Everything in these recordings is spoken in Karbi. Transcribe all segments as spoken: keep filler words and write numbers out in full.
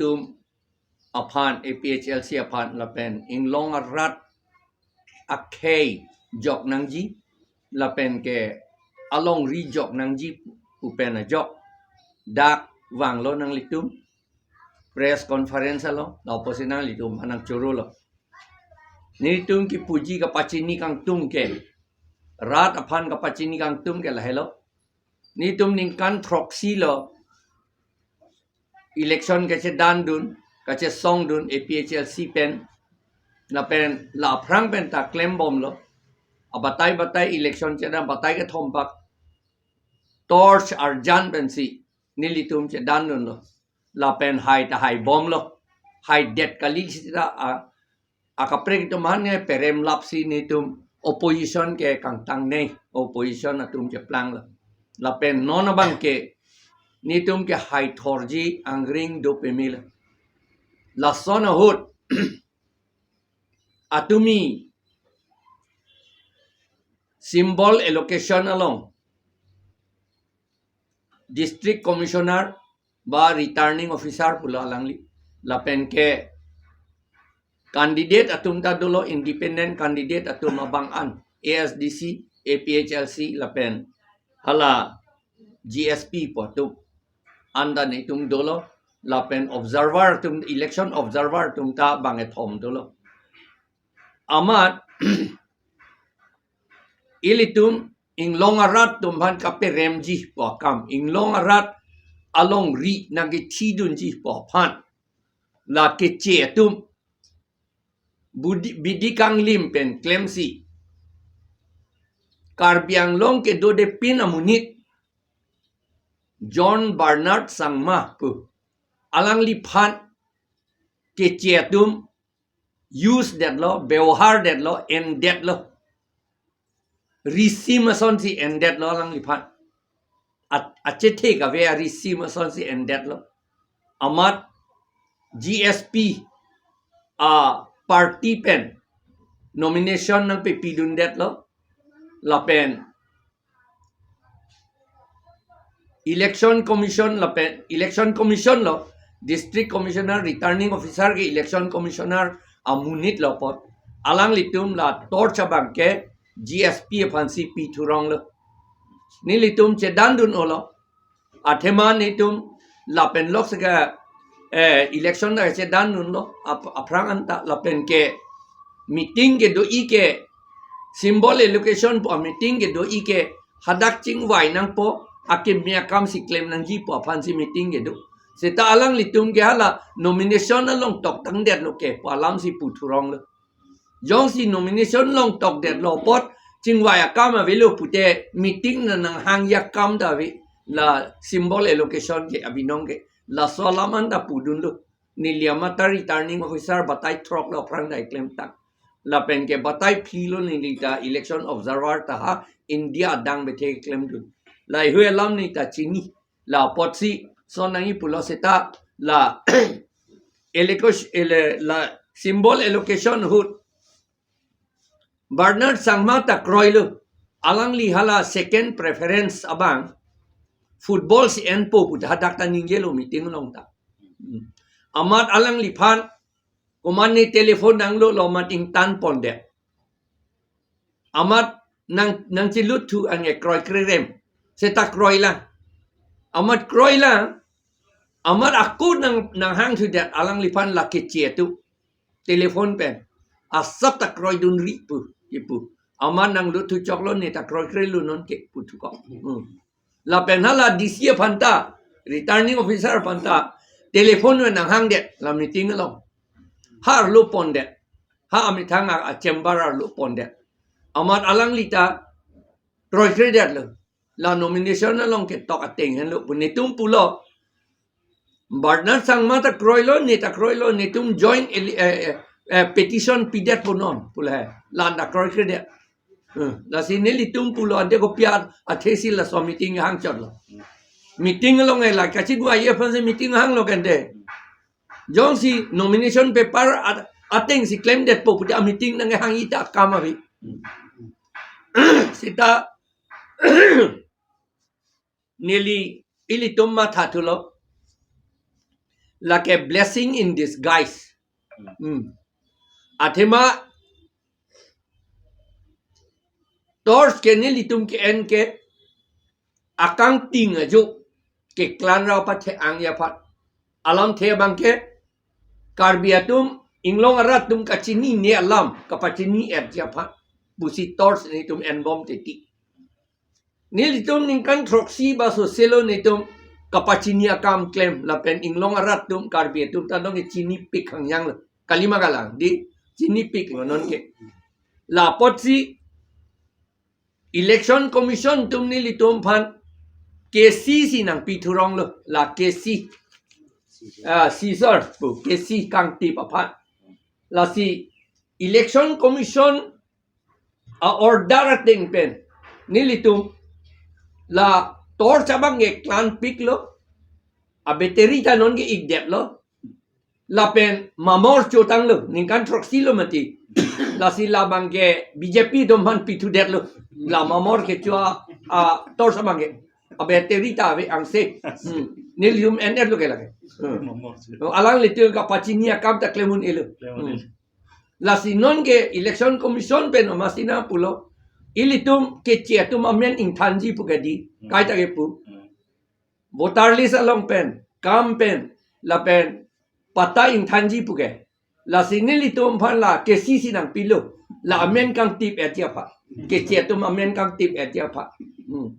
atum aphan, A P H L C aphan lapen inglong arat akhei jok nangji lapen ke alongri jok nangji pu pen ajok dak vanglo nanglitum press conference along, lapusi nanglitum aphan nangchorolo. Nelitum kipuji kapachini kangtung ke, rat aphan kapachini kangtung ke lahelo. Nelitum ningkan throksi lo election kachedandun, kachesongdun A P H L C pen, lapen la aphrang pen ta klembomlo. Abatai batai election chedan, batai kethom pak torch arjan pensi nelitum chedandunlo. Lapen hai ta haibomlo. Haidet kali sita a, akaprek atum aphan ne perem lapsi nelitum opposition ke kangtang ne, opposition atum cheplanglo. Lapen non abang ke nelitum ke haithorji angring do pemelo. Lason ahut atumi symbol allocation along District Commissioner ba Returning Officer pulo alangli. Lapen ke candidate atum ta dolo, independent candidate atum abang an, A S D C, A P H L C lapen hala G S P pu atum an ta nelitum dolo, lapen observer atum, election observer atum ta bang kethom dolo. Amat ilitum inglong arat atum aphan kaperemji pu akam, inglong arat alongri nangkethidunji pu aphan la keche atum budi, bidi kanglim pen klemsi Karbi Anglong kedodepin amonit John Bernard Sangma pu alangliphan keche atum use detlo, bebohar detlo, en detlo. Risim asonsi en detlo alangliphan. At, achethe kave arisim asonsi en detlo. Amat G S P a party pen nomination nangpepidun detlo. Lapen Election Commission lapen Election Commission lo, District Commissioner, Returning Officer ke Election Commissioner amonit lo apot alanglitum la torch abang ke G S P aphansi pithuronglo. Nelitum chedandun-olo. Athema nelitum lapen lok seka, eh, election ta chedandunlo. Ap-, aphrang anta lapen ke meeting kedo-i ke, symbol allocation pu a meeting kedo-i ke hadak chingvai nangpo, akimi akamsi klem nangji pu aphansi meeting kedo. Seta alanglitum ke hala nomination along toktang detlo ke pu alamsi puthuronglo. Jongsi nomination along tokdetlo apot chingvai akam avelo pute meeting na nanghangji akam ta ave, la symbol allocation ke abinong ke. Laso alam anta pudunlo. Neli amat ta Returning Officer batai throk lo aphrang ta klemtang. Lapen ke batai phli lo neli ta election observer ta ha India adang bethe klemdun. Laheihui alam neli ta chini. La apotsi son nangji pulo seta la allocation, ele-, la symbol allocation ahut Bernard Sangma ta kroilo. Alangli hala second preference abang football si enpo pu ta hadak ta ningjelo meeting along ta. Hmm. Amat alangliphan komatne telephone nanglo lo amat ingtan pondet. Amat nang, nangchelut thu ange kroikre rem. Seta kroilang. Amat kroilang. Amat ako nang, nanghangthudet alangliphan la keche atum telephone pen. Asap ta kroidunri pu, kipu. Amat nanglut thu choklo, ne ta kroikre lo non ke pu thukok. Hmm. Lapen hala D C aphan ta, Returning Officer aphan ta telephone pen nanghangdet la meeting along. Ha arlo pondet. Ha amethang a, a chamber arlo pondet. Amat alangli ta kroikredetlo. La nomination along ketok ateng henlo pu netum pulo. Bernard Sangma ta kroilo, ne ta kroilo, netum joint eli-, eh, eh, eh, petition pidet punon, pula hai. La anta kroikredet. Hmm, lasi nelitum pulo ante kopi athesi laso meeting hangchotlo. Meeting along ela kachingvai aphansi meeting hanglo kente. Jongsi nomination paper at-, atengsi klemdetpo pute a meeting nanghangji ta akam ave. Seta neli ilitum mathathulo. lake blessing in disguise. Hmm. Athema torch ke nelitum ke-en ke akangting ajo keklang ra pathe-angji aphan. Alamthe abang ke Karbi atum inglong arat atum kachinine alam kapachini-etji aphan pusi torch nelitum enbom titi. Nelitum ningkan throksi ba soselo nelitum kapachini akam klem lapen inglong arat atum Karbi atum ta nong chinipik hangjang lo. Kalima kalang di chinipik lo nonke. La apotsi Election Commission atum nelitum aphan K C si nangpi thurong lo, la K C. Ah, seizure pu K C kangtip aphan. Lasi Election Commission a-order ateng pen nelitum la torch abang ke klanpik lo, a-battery ta nonke ikdet lo, lapen mamor chotang lo, ningkan throksi lo mati. Lasi labang ke B J P atum aphan pithudet lo, la mamor kecho a-torch abang ke, a-battery ta ave angse. Hmm. Nelitum en-et lo ke lake. Hmm. Alanglitum kapachini akam ta klem un-e lo. Hmm. Lasi nonke Election Commission pen amatsi nangpulo, ilitum keche atum amen ingthanji pu ke di, hmm, kaita kepu. Hmm. Voter list along pen, kam pen, lapen patta ingthanji pu ke. Lasi nelitum aphan la K C si nangpilo, la amen kangtip-etji aphan. Keche atum amen kangtip-etji aphan. Hmm.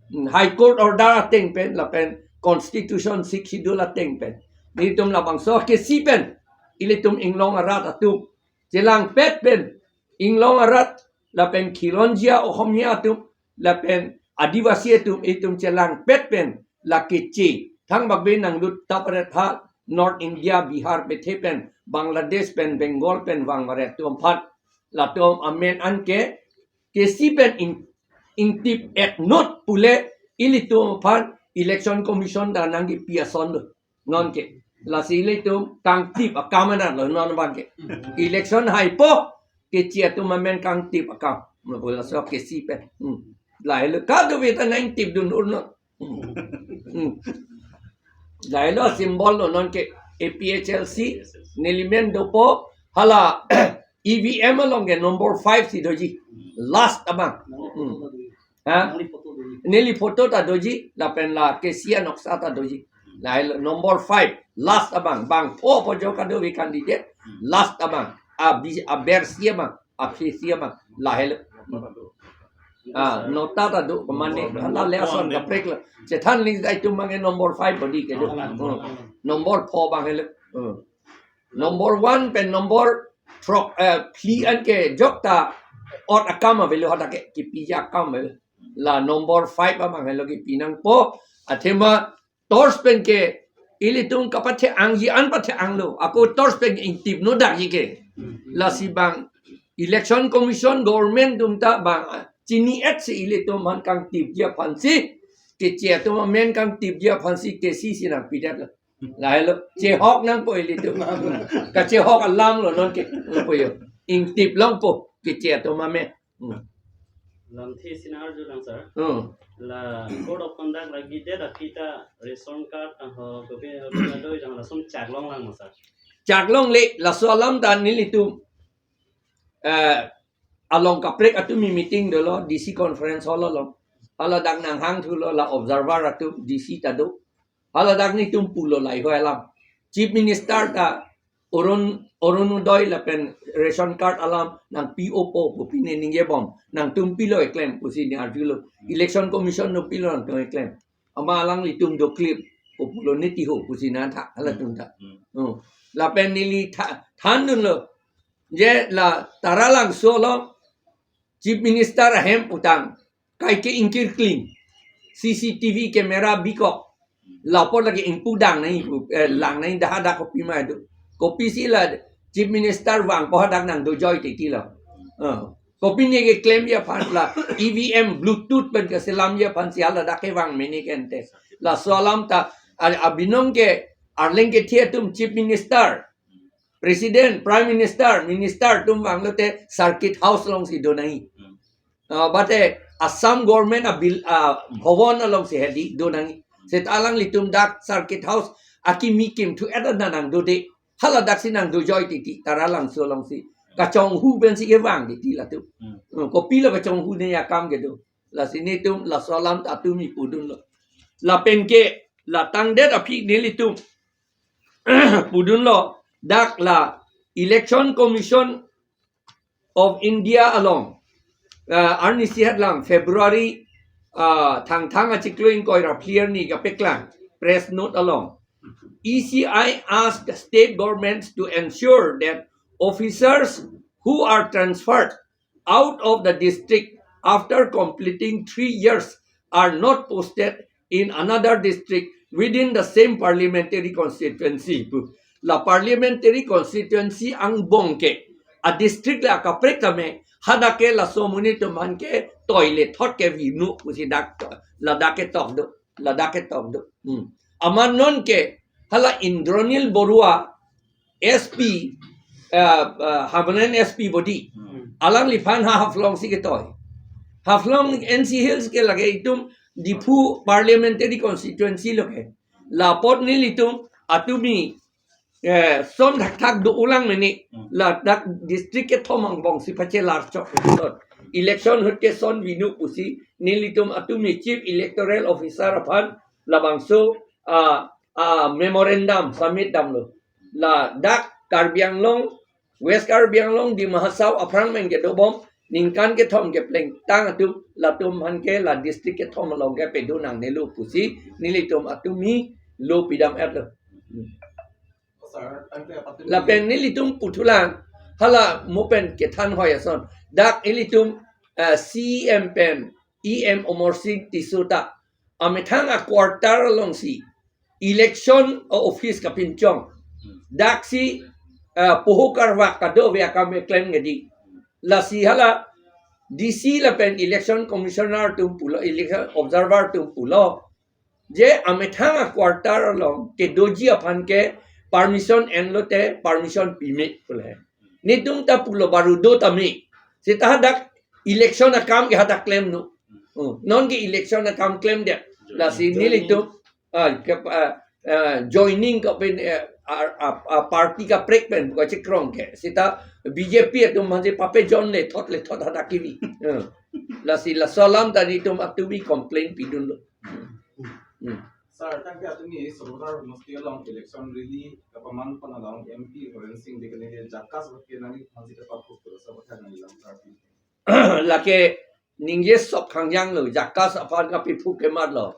Hmm, High Court order ateng pen lapen Constitution Sixth Schedule ateng pen nelitum labangso K C pen ilitum inglong arat atum chelangpet pen inglong arat lapen khilonjia Ohomia atum lapen Adivasi atum itum chelangpet pen la keche thangbak be nanglut tap ret ha North India, Bihar pethe pen, Bangladesh pen, Bengal pen vang varet atum aphan, latum amen anke K C pen ing, ingtip-et not pule ilitum aphan Election Commission ta nangkepi ason lo. Nonke. Lasi ilitum kangtip akam anat lo non abang ke. Election haipo keche atum amen kangtip akam. Mabula so K C pen. Hmm. Lahelo kadokave ta nangtip dun ur non. Hmm. Hmm. Lahelo symbol lo nonke A P H L C nelimen dopo hala E V M along ke number five si doji. Last abang. Hmm. Ha? Neli photo ta doji, lapen la K C anoksa ta doji. Lahelo number five, last abang, bangpho apojo kadokave candidate, last abang, abi, abersi abang, aphisi abang, lahelo. Ah, nota ta do, kemane, hala le ason kaprek lo. Chethan ling dai tum mange number five bodi ke do. Hmm. Number four abang helo. Hmm. Number one pen number throk, eh, phli anke jok ta ot akam avelo hadak ke, kipiji akam avelo. La number five abang helo kipi nangpo, athema torch pen ke ilitum kapathe-angji an pathe-ang lo, ako torch pen ingtip no dakji ke. Lasi bang Election Commission government atum ta bang chini-et si ilitum aphan kangtipji aphansi, keche atum amen kangtipji aphansi K C si nangpidet lo. Lahelo, chehok nangpo ilitum. Kachehok alam lo nonke, nangpo yo. Ingtip longpo, keche atum amen. Hmm. Lamthe si nang-arju lang, sir. Hmm. La code of conduct lagi det aphi ta ration card, ah, kopi, kopi na doi jang lason chak long lang ma, sir? Chak longle, laso alam ta nelitum, eh, along kaprek atum meeting dolo, D C conference hall along. Hala dak nanghang thulo la observer atum D C ta do. Hala dak nelitum pulo lahai alam. Chief Minister ta Arun, Orunodoi lapen ration card alam nangpi-opo pu pine ningjebom. Nangtum pilo eklem pusi ne-arjulo. Election Commission no pilo nangtum eklem. Ama alanglitum do clip pu pulo neti ho pusi nangtha halatum ta. Hmm. Hmm. Lapen neli tha, thandunlo. Je la Taralangso along Chief Minister ahem utang kaike ingkirkling, C C T V camera bikok, lapu lake ingpu dang nangji pu, eh, lang nangji dah hadak kopi ma do. Kopisi la Chief Minister vangpo hadak nangdojoi titi lo. Eh, kopine keklemji aphan la E V M Bluetooth pen keselamji aphansi haladak kevang mene kente. Laso alam ta, a, abinong ke arleng kethe atum Chief Minister, President, Prime Minister, Minister atum vanglote Circuit House alongsi do nangji. Hmm. Ah, bate Assam Government a bil, ah, bhavan alongsi hedi do nangji. Seta alanglitum dak Circuit House akimi kimthu et nangdode. Haladak si nangdojoi titi, Taralangso alongsi. Kachonghu pensi kevang titi latum. Hmm. Hmm, kopilo kachonghu ne akam kedo. Lasi nelitum laso alam ta tumi pudunlo. Lapen ke, la tangdet aphi nelitum pudunlo, dak la Election Commission of India along, uh, arnisi hetlang February, uh, Thangthang achiklo ingkoi ra phli arni kapeklang press note along, E C I asked state governments to ensure that officers who are transferred out of the district after completing three years are not posted in another district within the same parliamentary constituency. La parliamentary constituency angbong ke a district la kaprek tame, hadak ke laso amonit atum aphan ke toilet thot ke vinu pusi dak, ladak ketok do, ladak ketok do. Hmm. Amat non ke hala Indranil Baruah S P, uh, uh, Hamren S P body. Hmm. Alangliphan ha Haflong si ketoi. Haflong N C Hills ke lake itum Diphu parliamentary constituency lo ke. Lapot nelitum atumi, eh, son thakthak do ulang meni. Hmm. Ladak district kethom angbong si pachelar chok. Election ahut ke son vinu pusi nelitum atumi Chief Electoral Officer aphan labangso, ah, ah, memorandum submit damlo. Ladak Karbi Anglong, West Karbi Anglong, Dima Hasao aphrang pen kedobom ningkan kethom keplengtang atum, latum aphan ke la district kethom along ke pedo nangnelo pusi nelitum atumi lo pidam-etlo. Sir, tangte apa tu? Lapen nelitum puthulang, hala mo pen kethan hoi ason. Dak ilitum, eh, C E M pen, E M Amarsing Tisso ta amethang a quarter alongsi election office kapinchong. Daksi, eh, poho karvak kadokave akam keklem kedi. Lasi hala D C lapen election commissioner atum pulo, election observer atum pulo, je amethang a quarter along kedoji aphan ke permission enlote permission pime pule. Nelitum ta pulo baru do tame. Seta hadak election akam ke hadak klemnon. Oh, non ke election akam klemdet. Lasi nelitum, ah, ke, ah, ah, joining ke pen, eh, ah, ah, ah, party kaprek pen buka chekrong ke. Seta B J P atum manje pape John le thot le thot hadak kevi. Eh. Lasi laso alam ta nelitum atumi complain pidunlo. Hmm. Sir, tangte atumi Sarupathar Homosti along election rally kapaman pon along M P Horen Sing Bey kene JACAS vote ke nangli masi kepaphuk pulo, Sarupathar nangli lam sir. Lake ningje sop khangjanglo, JACAS aphan kapaphuk ke matlo.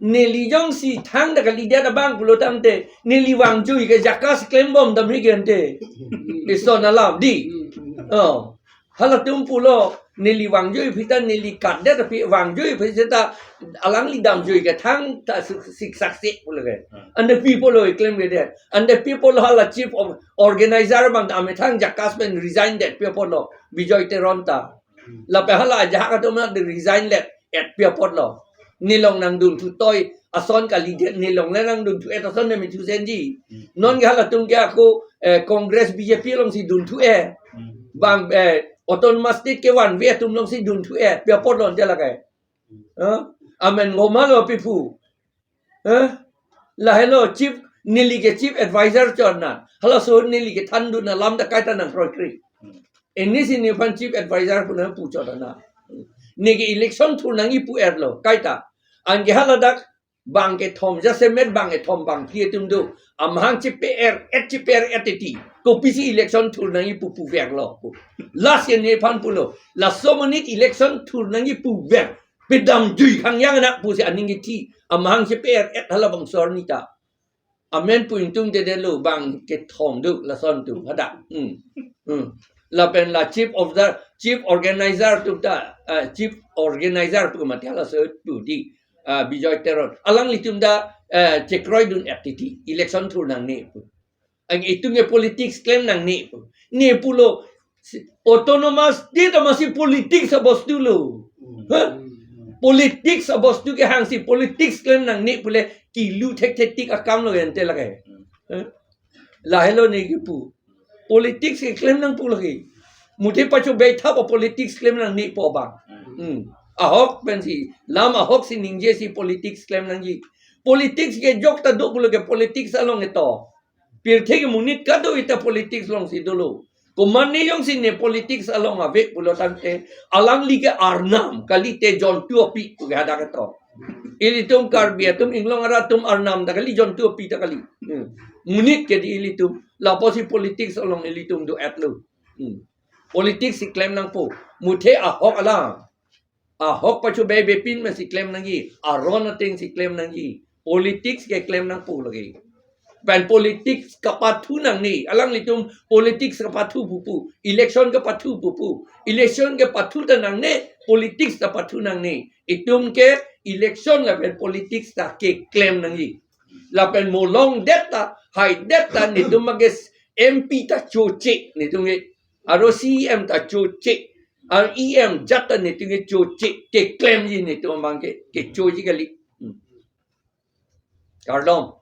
Neli jongsi thangta kalidet abang pulo tangte, neli vangjui ke JACAS klembom damri gente. Ison alam di. Oh. Halatum pulo, neli vangjui aphi ta neli katdet aphi vangjui aphi seta alangli damjui ke thangta sik-, siksak sik pulo ke. Hmm. Ante pi apotlo keklem kedet. Ante pi apotlo hala chief of organizer abang ta amethang JACAS pen resign det pi apotlo. Bijoy Teron ta. Hmm. Lapen hala ajahak atum ta resign det et pi apotlo. Nelong nangdunthu toi ason kalidet, nelong le nangdunthu et ason ne mithu senji. Hmm. Non ke halatum ke ako, eh, Congress B J P alongsi dunthu et. Hmm. Bang, eh, Autonomous State kevanve atum alongsi dunthu et. Pi apotlo ante lake. Huh? Amen ngomalo pipu. Huh? Lahelo chief, neli ke chief advisor chot na. Halaso neli kethandun alam ta kaita nangkroikre. Ini si nephan chief advisor pu nangpu chot na. Ne ke election thur nangji pu etlo, kaita. Anke haladak bang kethom jasemet bang kethom bang phli atum do. Amahang chepe-er et, chepe-er et titi. Kopisi election thur nangji pu puverlo. Lasi nephan pulo. Laso amonit election thur nangji puver. Pedamjui khangjang anak pusi aning kethi. Amahang chepe-er et halabangso arni ta. Amen pu ingtungdedetlo bang kethom do lason atum hadak. Hmm. Hmm. Lapen la chief of the, chief organizer atum ta, ah, chief organizer pu mati halaso pu di, ah, Bijoy Teron. Alanglitum ta, eh, chekroidun et titi. Election thur nangne pu. Ang itum ke politics klem nangne pu. Ne pulo si-, Autonomous State amatsi politics abostu lo. Hmm. Huh? Hmm. Politics abostu kehangsi politics klem nangne pule kilu thekthetik akam lo ante lake. Hmm. Huh? Lahelo ne kipu. Politics keklem nang pu lake. Muthe pacho beithap a politics klem nangne pu abang. Hmm. Hmm. Ahok pensi, lam ahok si ningjesi politics klem nangji. Politics ke jok ta do pulo ke politics along ketok. Pirthe ke monit kadokave ta politics alongsi dolo. Komatne jongsi ne politics along ave pulo tangte, alangli ke arnam kalite jontu api pu ke hadak ketok. Ilitum Karbi atum, Inglong arat atum arnam ta kali, jontu api ta kali. Hmm. Monit ke dei ilitum. Lapusi politics along ilitum do-etlo. Hmm. Politics si klem nangpo. Muthe ahok alam. Ahok pacho bebe pin masi klem nangji. Aron atengsi klem nangji. Politics ke klem nangpo lake. Pen politics kapathu nangne. Alanglitum politics kapathu pupu. Election kapathu pupu. Election kapathu ta nangne. Politics ta pathu nangne. Itum ke election lapen politics ta keklem nangji. Lapen molongdet ta, haidet ta, netum abang ke M P ta choche, netum ke, aro C E M ta choche, aro E M jat ta netum ke choche, keklemji netum abang ke, kechoji kali. Hmm. Kardom.